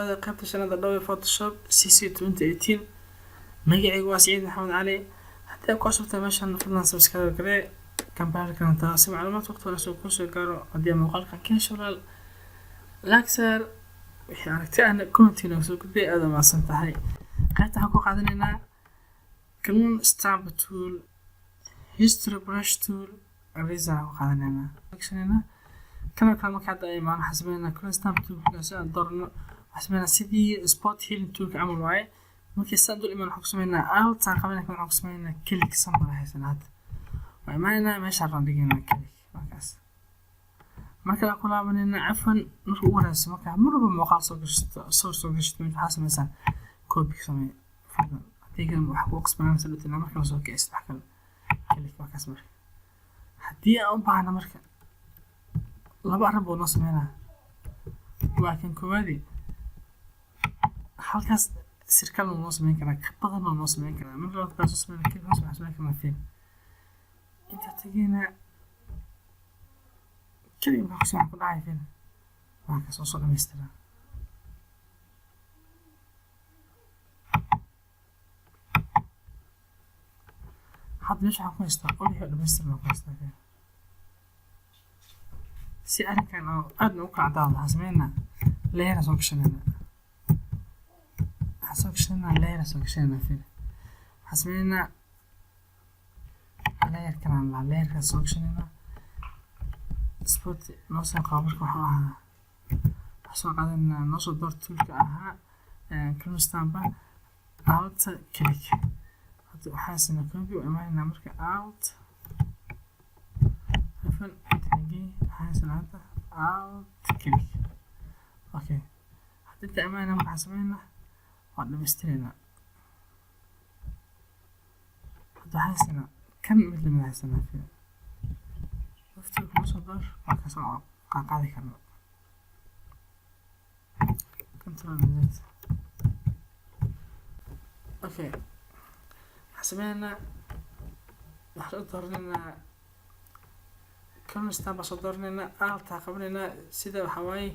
Qaybta shanaad, Adobe Photoshop CC 2018. Magacaygu waa Siciid Maxamed Cali. Haddii aad ku cusubtahay meeshan, fadlan subscribe garee, gambaleelkana taa si macluumaad waqti hore soo kusoo gaaro. Haddii aad muuqaalkan ka hesho, walaal, like saar, wixii aragti ahna comment nooga soo gudbay. Aad mahadsan tahay. Qaybta waxaan ku qaadanaynaa clone stamp tool, history brush tool, eraser aan ku qaadanaynaa. Kana kale marka hadda imaan, waxaan sameynaa clone stamp tool si aan doorno. Waxaan sameynaa sidii spot healing toolka camal waaye. Markii saan dul imaan, waxaan ku sameynaa alt aan qabanayna, waxaan ku sameynaa click. Sample haysanaa hadda, waa imaanaynaa meeshaan raan dhigaynaa, click markaas. Marka ku laabanayna, cafwan, marka ugu horeyso, marka mar walba muuqaal soo gashto, sawir soo gashto, waxaa sameysaan copy samee fadlan. Haddii kale waxa kugu qasbananaysa dhigtina marka la soo kicisto wax kale, click markaas. Marka haddii aan u baahna, marka laba arrin buu noo sameynaa. Waa kan koowaadi, halkaas circle wuu noo sameyn karaa, ka badan wuu noo sameyn karaa. Marka labaad baa soo sameynaa click hoos, waxaan sameyn karnaa fill inta tegeyna keliya. Markaa kusoo ku dhacay fill, waa kasoo soo dhamaystiraa. Hadda meesha waxaan ku haystaa wixii dhamaystiran ku haystaa. Fill si arrinkan oo aadna u kala cadaado, waxaan sameynaa layer soo gashanayna, waxaan soo gashanaa layer, soo gashanayna fill. Waxaan sameynaa layer kalaan laa, layerkaas soo gashanayna. Spot noo soo qabo. Marka waxuu ahaa, waxaan soo qaadanaynaa, noo soo door toolka ahaa clone stamp, alt click. Hadda waxaa haysanaa copy, waa imaanaynaa marka alt hyphen intagii, waxaa haysanaa hadda alt click. Okay, hadda inta imaanayna, marka waxaan sameynaa waan dhamaystiraynaa. Hadda waxaa haysanaa kan mid lamid haysanaa. Fiir, waftiga kuma soo door, waa kasoo qaadi karno. Control Z. Okay, waxaan sameynaynaa, waxaan soo dooranaynaa clone stamp baan soo dooranaynaa, altaa qabanaynaa. Sida waxaa waaye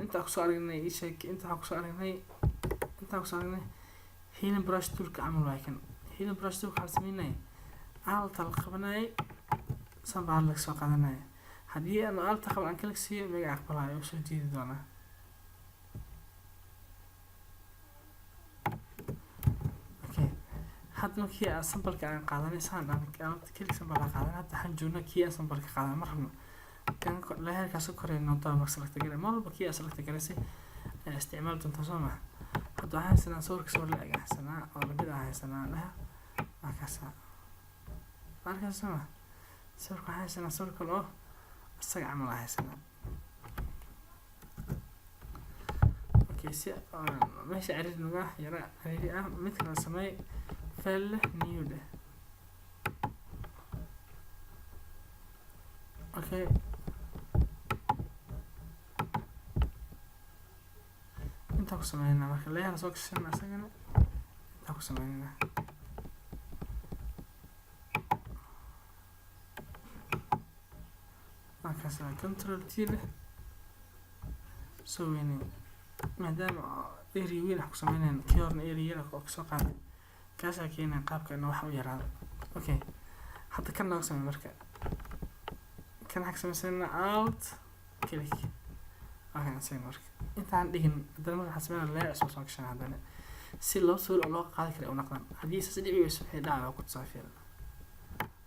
inta kusoo aragnay, ii sheeg, inta waxaan kusoo aragnay, intaan kusoo aragnay healing brush toolka camal waaye. Kan healing brush toolka waxaa sameynaya alta la qabanayay, san baa laga soo qaadanaya. Haddii aan alta qaban, aan kala siiyo, magaca aqbalayo oo soo jiidi doonaa. Okay, hadda markii aan sambalka aan qaadanay, saan aan alta click, sample aan qaadanay. Hadda waxaan joognaa kii aan sambalka qaadanay. Ma rabno kan layerkaas ka koreeya noqdaa. Marka select garay, mar walba kii aan select garaysay ayaa isticmaali doontaa, soo maha? Hadda waxaan haysanaa sawirka, sawir la eg haysanaa oo lamid ah haysanaa. Dhaha, waa kaasa, waa arkaysa, soo maha? Sawirka waxaan haysanaa sawir kale oo isaga camal ah haysanaa. Okay, si meesha ciriiri nuga yara ciriiri ah, mid kala sameey. File leh, new dheh. Okay, intaan ku sameynaa marka layer soo gashana, isagana intaan ku sameynaa. Markaas control T leh, soo weynay, maadaama area weyn wax ku sameynayna. Kii horna area yar oo kasoo qaaday, kaasaa keenaya qaabka in wax u yaraado. Okay, hadda kan nooga samey. Marka kan waxaan ka sameysanaynaa alt click, waa kan isaga. Marka intaan dhigin haddana, marka waxaan sameynaa layer cusub soo gashana haddana, si laba sawir oo loo qaadi kara u noqdaan. Haddii saas dhici weyso, wixii dhacay waa ku tusaa fiilan.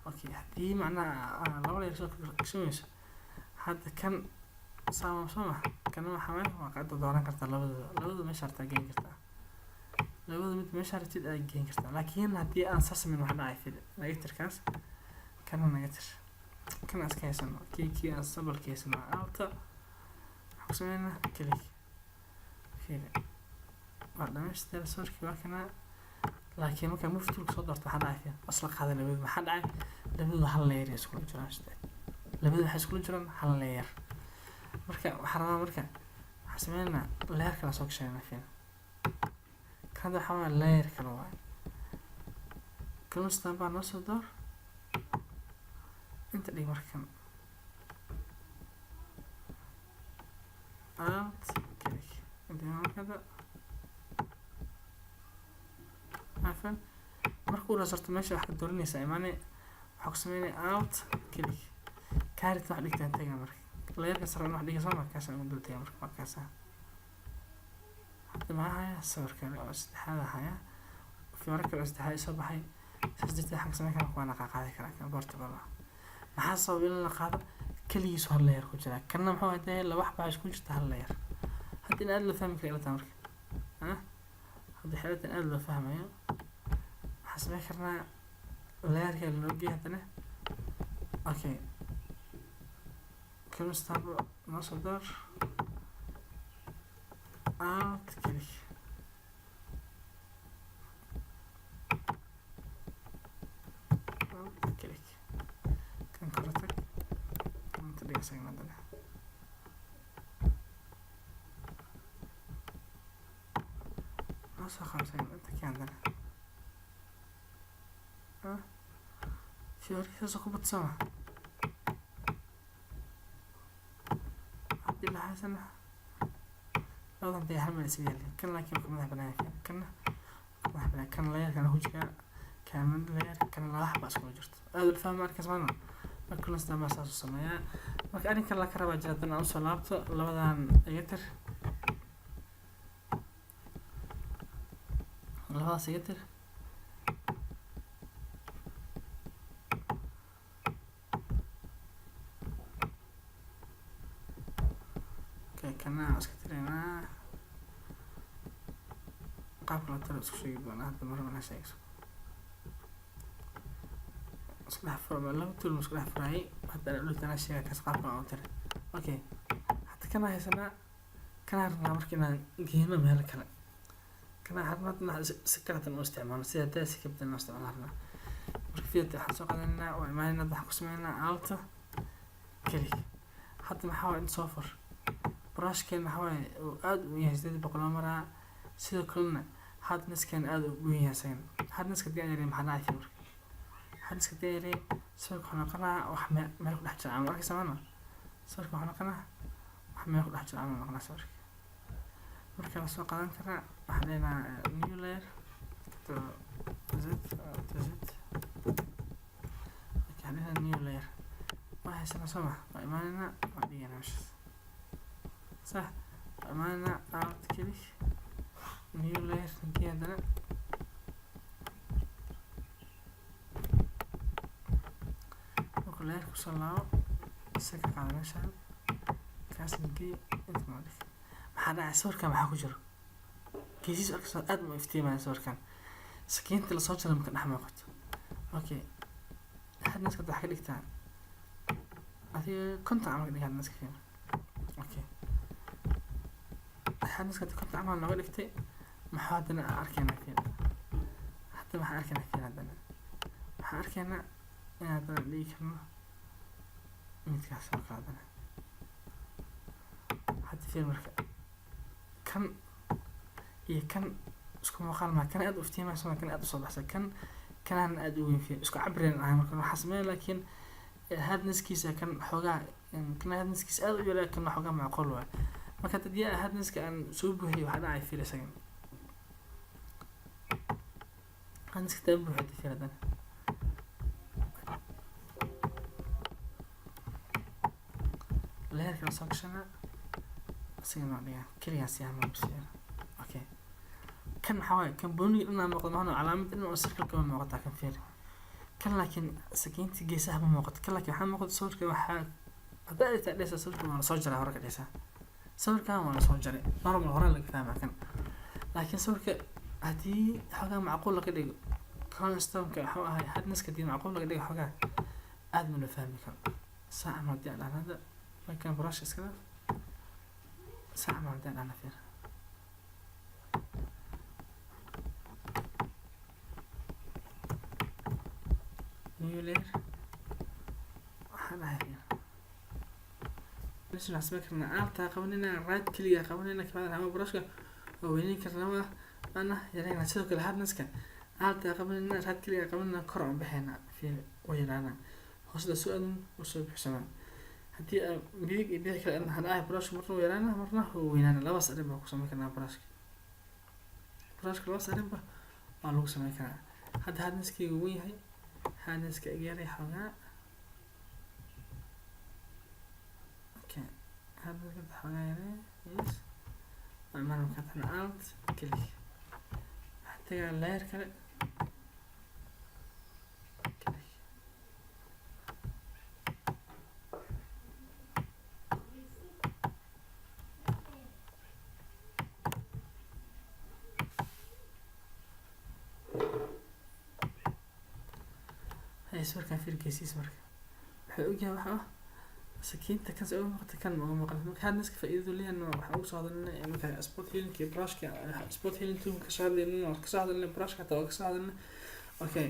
Okay, haddii macnaha laba layer soo gashan weyso, hadda kan saama soo maha? Kana waxaa waaye waa qaada dooran kartaa labadooda, labadooda meesha rabtaa geyn kartaa, labada mid meesha rabtid aad geyn kartaa. Laakiin haddii aan saas samayn, waxa dhacay fil naga tirkaas, kana naga tir, kana iska haysano. Kii aan sambalka haysano, alta waxaan ku sameynaa click. Fiiri, waa dhamaystir sawirkii, waa kana. Laakiin markaa move toolka soo doorto, waxaa dhacay fiir, isla qaaday labadu. Maxaa dhacay? Labadu hal layer ay iskula jiraan. Labadu waxay iskula jiraan hal layer. Marka waxaa rabaa, marka waxaan sameynaa layer kala soo gashanayna. Fiir, kan hadda waxaa waaye layer kale waaye. Clone stamp baa noo soo door, inta dhig. Markan alt click, inta Marka afan marka uu rasarto meesha wax ka dooranaysaa imaane, waxaa ku sameynaya alt click. Kaarit wax dhigtaan tagaa marka layerka sare wax dhiga soo markaas ugu dul tagaa. Marka markaasa hadda maxaa haya? Sawir kale oo saddexaad haya, fiiro kale oo saddexaad soo baxay. Saas darteed waxaan ka sameyn karaa kuwaana qaadi karaa. Kan portable ah maxaa sabab in la qaado? Keligiisu hal layer ku jiraa. Kanna muxuu hadee laba xabaa isku jirta hal layer. Hadda in aada loo fahmi kara ilata marka hadda xeelatan aada loo fahmayo. Waxaan sameyn karnaa layerka lanoo geey haddana. Okay, clone noo soo dar, alt click. Alt click, kan kore tag, inta dhig isagana haddana. Noo soo qaado isagana, inta keen haddana. Fiorkiisa ku badsama haddii la haysana labadan dee hal meel isaga yaalin kan, laakiin ka madax banaan yahay kanna, ka madax banaan kan. Layerkana ku jiraa kaamin layer kan, laba xaba iskula jirto. Aada ul fahma arkays maana. Marka clone baa saas u sameeyaa. Marka arrinkan la ka rabaa jira haddana aan usoo laabto labadan iga tir, labadaas iga tir. Okay, kana iska tiraynaa. Qaabka loo tiro isku sheegi doonaa hadda, mar mana sheegso. Isku dhex furo laba tool isku dhex furaayay hadda dhultana sheega kaas qaabka loo tiro. Okay, hadda kana haysanaa, kana rabnaa marka inaan geyno meel kale. Kana rabnaa si kale tan u isticmaalno, sida hadaa si kabdan loo isticmaalo rabnaa. Marka fiirta waxaan soo qaadanaynaa, waa imaanayna, hadda waxaan ku sameynaa alt click. Hadda maxaa waay? Inta soo fur brushkan. Maxaa waaye uu aada u yahay 800 oo maraa. Sidoo kalena hardnesskan aada u weyn yahay isagana. Hardnesska hadii aan yareeyo maxaa dhacay? Marka hardnesska hadii aan yareeyo, sawirka wuxuu noqonaa wax meel ku dhex jira camal. Arkaysa maana? Sawirka wuxuu noqonaa wax meel ku dhex jira camal noqonaa sawirka. Marka la soo qaadan karaa, waxaan leenahay new layer to z to z. Waxaan leenahay new layer, waa haysanaa soo ma? Waa imaanaynaa, waa dhiganaa meeshaas. Sax, waa imaanaynaa, alt click, new layer ninkii haddana. Marka layer kusoo laabo, isa ka qaada meeshaan, kaas ninkii inta noo dhig. Maxaa dhacay sawirkan? Maxaa ku jiro geesiis? Arkaysa, aad ma iftiimaya sawirkan. Sakiinta lasoo jaro maka dhex muuqato. Okay, hardnesska waxaa ka dhigtaa adiga 50 camal ka dhig hardnesska fiican. Okay, hardnesska hadda 50 camal nooga dhigtay. Maxaa haddana arkaynaa? Fiir hadda maxaan arkaynaa? Fiir haddana waxaan arkaynaa in haddana dhigi karno midkaas oo kale. Haddana hadda fiir, marka kan iyo kan isku muuqaal maa? Kan aad u iftiimaya soo, kan aad usoo baxsan, kan kanaan aad u weyn. Fiir, isku cabireen ahay. Marka waxaa sameeya, laakiin hardnesskiisa kan xoogaa, kan hardnesskiisa aad u yaraa, kan xoogaa macquul waay. Marka haddii hardnesska aan soo buuxiyo, waxaa dhacay fiir isagan hardnesska taa buuxiyo. Fiir haddana layerka soo gashanaa, isaga noo dhigaa keligaas yaa ma. Okay, kan maxaa waaye? Kan booniga dhanaa muuqda mahano, calaamad dhan oo circle kama muuqataa kan. Fiir kan, laakiin sakiinta geesaha ma muuqato kan. Laakiin waxaa muuqata sawirka. Waxaa haddaa aragtaa dhehaysaa sawirka waa lasoo jaray, hore ka dhehaysaa sawirkan waa lasoo jaray. Normal hore laga fahmaa kan. Laakiin sawirka haddii xoogaa macquul laga dhigo, constomka waxuu ahay hardnesska haddii macquul laga dhigo, xoogaa aad ma loo fahmi karo. Saa camal haddii aan dhahno hadda, markaan brush iska dhaaf, saa camal haddii aan dhahno, fiir new layer waxaan dhahay. Fiir meesha waxaan samayn karnaa: altaa qabanayna, right click qabanayna, kabacdi ama brushka waa weyneyn karnaa waana yareynaa. Sidoo kale hardnesska altaa qabanayna, right click qabanayna, kor aan bixaynaa. Fiir, waa yaraanaa, hoosda soo aadan, waa soo buuxsamaa. Haddii aan midig iyo bidix kale waxaan dhahay, brushka marna wuu yaraana, marna wuu weynaana. Labadaas arrin baa ku samayn karnaa brushka. Brushka labadaas arrinba waa lagu samayn karaa. Hadda hardnesskayga weyn yahay, hardnesska iga yaray xoogaa. Okay, hardnesska xoogaa yaray. Yes, waa imaan. Markaa tana Alt click, waxaan tagaa layer kale, click. Hay, sawirkan fiir geesiis. Marka wuxuu ogyahay waxa ah sakiinta kan se uga muuqata, kan ma uga muuqata. Marka hardnesska faa'iidadu leeyahay waxaan ugu soo hadalnay marka spot healing iyo brushka. Spot healing tool kasoo hadlaynay, waan kasoo hadalnay. Brushka hataa waa kasoo hadalnay. Okay,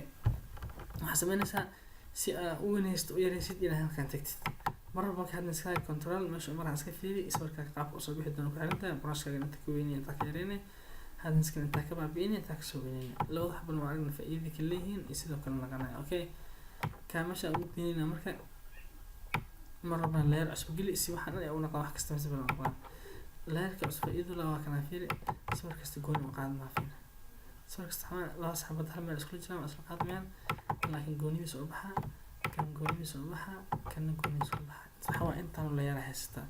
waxaa sameynaysaa si aa u weynaysid, u yaraysid, inaad halkan tagtid mar walba. Marka hardnesskaaga control meesha maraa iska fiiri, sawirkaaga qaabka usoo bixi doona ku xiran tahay. Brushkaaga inta ka weynaya, intaa ka yareynay, hardnesskan intaa ka baabi'inay, intaa kasoo weynayna. Labada xabana waa aragna faa'iidada kala leeyihiin iyo sidoo kale naqanaya. Okay, kaa meesha ugu daynayna. Marka mar rabna layer cusub geli si waxaan dhan ay u noqdaan wax kasta mise noqdaan. Layerka cusub faa'iido la waa kana. Fiiri, sawir kasta gooni u qaadmaa. Fiiri, sawir kasta xamaa laba saxabad hal meel iskula jiraan, waa isla qaadmayaan, laakiin goonidiisa u baxaa, kan goonidiisa u baxaa, kana goonidiisa u baxaa. Waxa waa intaan layer haysataa.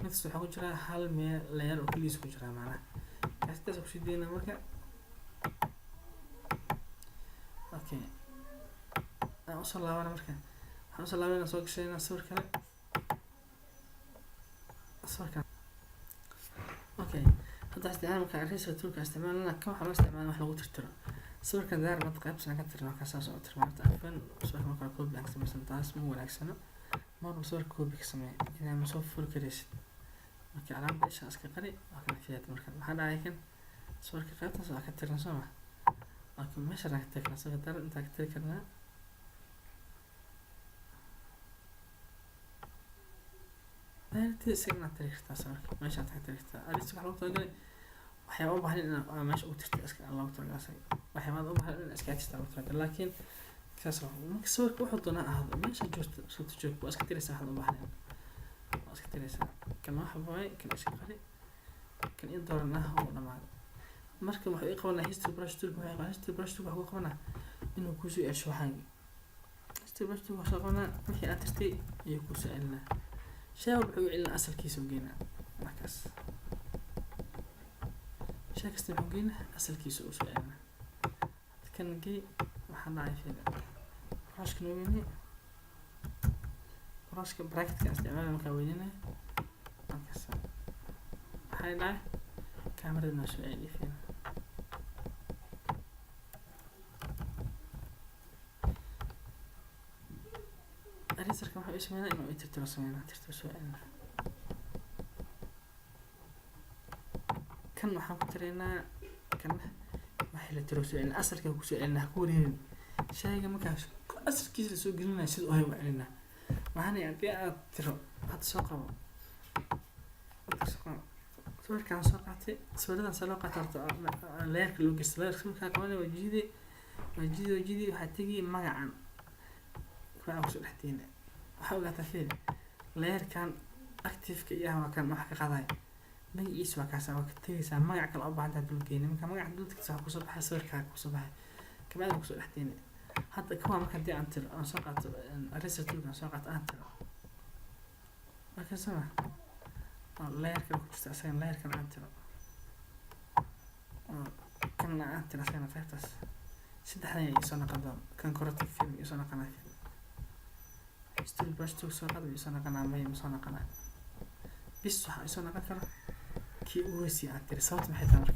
Mid kasta waxaa ku jira hal meel layer oo keligiis ku jiraa macnaha. Kaas intaas kusii daynaa marka. Okay, aan usoo laabana. Marka waxaan usoo laabanayna, soo gashanayna sawir kale, sawirkan. Okay, hadda isticmaal marka eraser toolka isticmaalana. Kan waxaa loo isticmaala wax lagu tirtiro sawirkan daar. Mad qaybsan ka tirno, markaa saas oo tirno. Horta afan sawirka marka copy aan ka samaysan, taas ma wanaagsano. Marba sawirka copy ka samee inaa ma soo furi karaysid. Marka calaamada isha iska qari, waa kana fiyaad. Marka maxaa dhacay? Kan sawirka qaybtaas waa ka tirna, soo ma? Okay, meeshaan ka tiri karnaa sawirka daran, intaa ka tiri karnaa. Daartii isaga inaad tiri kartaa sawirka, meeshaad ka tiri kartaa. Alis waxaa loogu talagalay waxyaaba u baahan in meesha ugu tirtay, iska loogu talagalay asaga. Waxyaabaad u baahan in iska tirta loogu talagalay, laakiin saas marka sawirka wuxuu doonaa ahaado, meesha joogto sabta joog, waa iska tiraysaa. Waxaad u baahnayn waa iska tiraysaa. Kan waxa waaye kan iska qari, kan in dooran ah oo dhamaaday. Marka wuxuu ii qabanaa history brush tool. Wuxuu qabanaa history brush tool, wuxuu qabanaa inuu kusoo cesho waxaagii. History brush tool wuxuu soo qabanaa wixii aad tirtay ayuu kusoo celinaa. Shay walba wuxuu u celinaa asalkiisa u geynaa. Markaas shay kasta wuxuu geynaa asalkiisa u soo celinaa. Hadda kan gey, waxaa dhacay fiir. Brushka noo weynay, brushka bracketka isticmaala markaa weynanay. Markaas maxay dhacay? Kaamirada noo soo celiya, fiir. Eraserka wuxuu ii sameynaa inuu ii tirtiro, sameynaa tirtiro, soo celinaa. Kan waxaan ku tiraynaa, kan waxay la tiro soo celinaa, asalka kusoo celinaa. Ha ku wareerin shayga. Markaas asalkiisa lasoo gelinaya sida uhay u celinaa. Waxaana haddii aad tiro hadda soo qabo, hadda soo qabo sawirkaan soo qaatay. Sawiradan see loo qaatay? Horta layerka loo geysta, layerka sawirkaa qabanaya, waa jiiday, waa jiiday, waa jiiday. Waxaa tegi magacan, magacan kusoo dhex deyna. Waxaa ogaataa, fiiri, layerkan active-ka iyo ah waa kan wax ka qaadaya. Magaciisa waa kaasa. Waa ka tegaysaa, magac kale u baahan tahay dul geyna. Marka magaca dul tagtay, waxaa kusoo baxay sawirkaaga kusoo baxay, kabacdi kusoo dhex deyna. Hadda kuwaa marka haddii aan tiro, aan soo qaato eraser toolka, aan soo qaato, aan tiro marka sama oo layer kale ku jirta asagana, layerkan aan tiro oo kanna aan tiro asagana, qaybtaas saddexdan ayaa isoo noqon doona. Kan corrective film isoo noqonaa film, history brush tool soo qaad, isoo noqonaa? May, ma soo noqonaa. Bis waxaa isoo noqon kara kii ugu hoosiyay aan tiri. Sababta maxay tahay?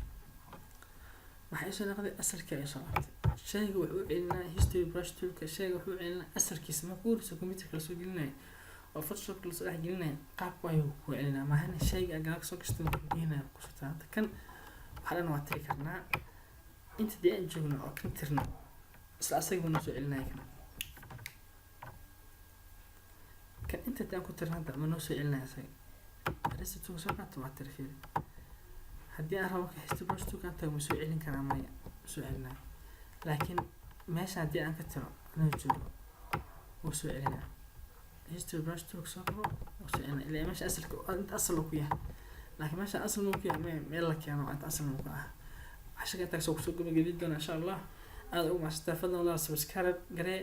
Marka waxaa isoo noqday asalkii ayaa soo laabtay. Shayga wuxuu u celinaa history brush toolka, shayga wuxuu u celinaa asalkiisa. Marka ugu horeysa computerka lasoo gelinaya oo Photoshopka lasoo dhex gelinaya, qaabku ayuu ku celinaa. Maahane shayga aad gadaal kasoo gashto ku geynaya kusoo. Hadda kan waxaa dhan waa tiri karnaa. Inta dee aan joogno oo kan tirno, isla asaga buu noo soo celinaya. Kan inta dee aan ku tirno hadda ma noo soo celinaya asaga. Eraser tool soo qaato, waa tiri. Fiiri, haddii aan rabo marka history brush toolka aan tago, ma soo celin karaa? Maya, ma soo celinayo. Laakiin meesha haddii aan ka tiro anoo joogo, wuu soo celinaa. History brush tool soo qabo. Ilaa meesha asalka inta asal ku yahay, laakiin meesha asal ku yahay meel la keeno inta asal ku ah. Casharka intaas oo kusoo gabagabi doona, insha Allah. Aada ugu mahadsantahay. Fadlan walaal, subscribe garee,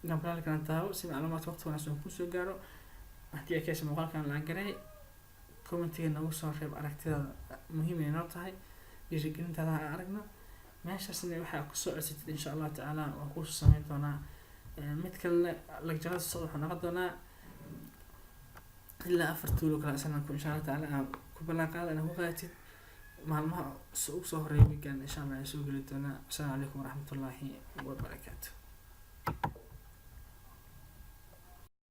gambaleelkana taabo si macluumaadka waqti wanaagsan kusoo gaaro. Haddii ay ka muuqaalkan, like garee, commentiga noogu soo reeb aragtidaada, muhiim ay noo tahay dhiirigelintaada aan aragno. Meeshaasna waxaa kusoo codsatid, insha Allahu tacaala, waan kuusoo sameyn doonaa. Mid kalena lecturada socda wuxuu noqon doonaa ilaa afar tool oo kale isna ku, insha Allah tacaala, aan ku ballan qaada inaad ku qaadatid maalmaha ugu soo horeeya weekend, insha Allah, ayaan soo geli doonaa. Asalaamu calaykum waraxmatullaahi wabarakaatu.